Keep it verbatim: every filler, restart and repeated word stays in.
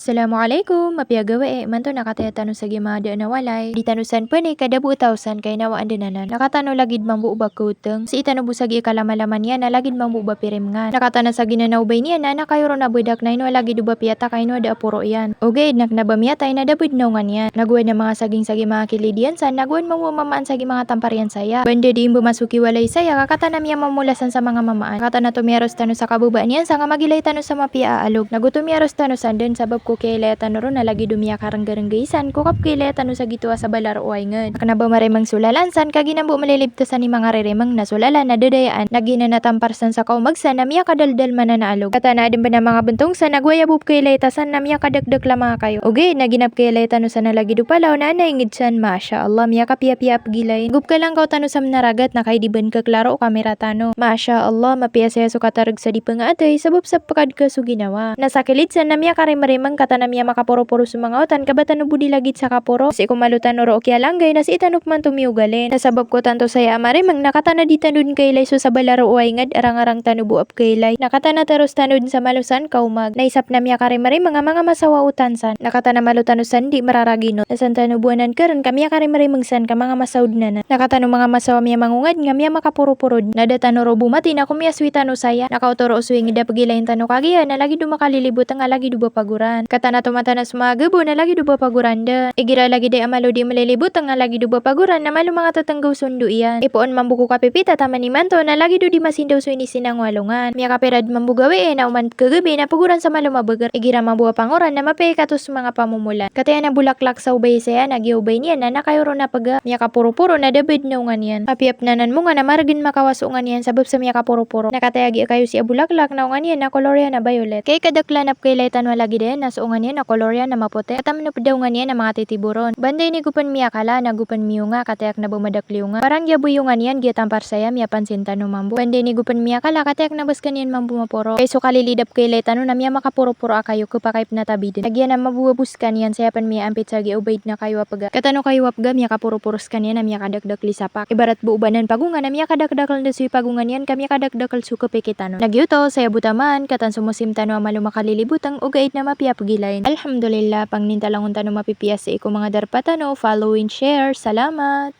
Assalamu alaikum, mapiya gawii, imanto na kataya tano sa giya manga daan a walay. Di tano san pn i kadabo taw san kainawaan dn anan. Na katano lagid mambo o ba kawtng. Sii tano bo sa giya kalamalama niyan na lagid mambo o ba pirimngan. Na katana sa giya na obay niyan na ana kayo ron a bdak na ino a lagid o ba piyataka ino a da a poro iyan. Ogaid na kna ba miyatay na da bd na onga niyan. Na gowad na manga saging sa giya manga kilid iyan san, na gowad mambo a mamaan sa giya manga tampar iyan saya. Ba anda dii mbo masoki walay saya, ka katana miyamamola san sa manga mamaan. Katana tomiyaros tano sa kababaan iyan sa nga magilay tano sa mapiya a alog. Na go tomiyaros tano san dn sabap ko kiyailaya tano ron na lagid o miyakarnggarnggi san ko kapkiyailaya tano sa gioto a sabala roo a ingd. Kna ba marimng so lalan san, ka giya na mbo mlilibta san i manga ririmng na so lalan na dadayaan. Na giya na tampar san sa kaomag san na miyakadaldal manan a alog. Katana adn pn a manga bntong san na gowaya bo pkiyailay ta san na miyakadakdakl a manga kayo. Ogaid na giya na pkiyailay tano san a lagid o palaw na ana ingd san, masha Allah, miyakapiyapiya a pgilay. Go pkalangkaw tano sa mnaragat na kaidi bn kklaro o kamira tano. Masha Allah, mapiya saya so katarg sa di pngaatay sabap sa pkadka so ginawa. Na sa kilid san na miyakarimrimng, katana miyamakaporoporo so manga otan, ka ba tano bo di lagid sa kaporo. Sii ko malo tano roo kiyalanggay na sii tano pman tomiyogalin. Na sabap ko tanto saya a marimng na katana di tano dn kailay so sabala roo a ingd a rangarang tano bo a pkailay. Na katana taros tano dn sa malo san kaomag. Na isa pn a miyakarimrimng a manga masawa a otan san. Na katana malo tano san di mraraginot. Na san tano bo anan krn ka miyakarimrimng san ka manga masawa dn anan. Na katano manga masawa a miyamangongad nga miyamakaporoporo dn. Na da tano roo bo mati na komiyasoy tano saya. Na kaoto roo so ingd a pgilayn tano kagiya na lagid o makalilibotng a lagid o ba pagoran. Katana tomatana so manga gbo na lagid o ba pagoran dn. Igira lagid aya a malo di mlilibotng a lagid o ba pagoran na malo manga ttnggaw so ndo iyan. Ipoon mambo ko kapipita taman imanto na lagid o di masindaw so inisinang o alongan. Miyakapira dn mambo gawii na oman pkhagabi na pagoran sa malo mabagr. Igira mambo a pangoran na mapiya i kato so manga pamomolan. Kataya na bolaklak sa obay saya na giya obay niyan na ana kayo ron a pga. Miyakaporoporo na da bd na onga niyan. Apiya pn anan monga na margn makawa so onga niyan sabap sa miyakaporoporo. Na kataya giya kayo sii a bolaklak na onga niyan na kolor iyan a violet. Kay kadaklan a pkailay tano a lagid aya na so onga niyan na kolor iyan a mapoti. Katamnp da onga niyan a manga titiboron. Ba anda ini go pn miyakala na go pn miyonga, kataya kna ba madakl i onga. Parang giya bo i onga niyan giya tampar saya, miyapansin tano mambo. Ba anda ini go pn miyakala, kataya kna ba skaniyan mambo maporo. Kay so kalilid a pkailay tano na miyamakaporoporo a kayo, khapakay pn a tabidn. Na giya na mambo a bo skaniyan, saya pn miyaampit sa giya obay dn a kayo a pga. Katano kayo a pga, miyakaporoporo skaniyan a miyakadakdakl i sapak. Ibarat bo o ba anan pagonga na miyakadakdakl dn so ipagonga niyan ka miyakadakdakl so khapikit tano. Na giyoto, saya bo taman, katan so mosim tano a malo makalilibotng, ogaid na mapiya a pgilayn. Alhamdulillah, pangnin ta langon tano mapipiya sii ko manga darpa tano, follow and share. Salamat.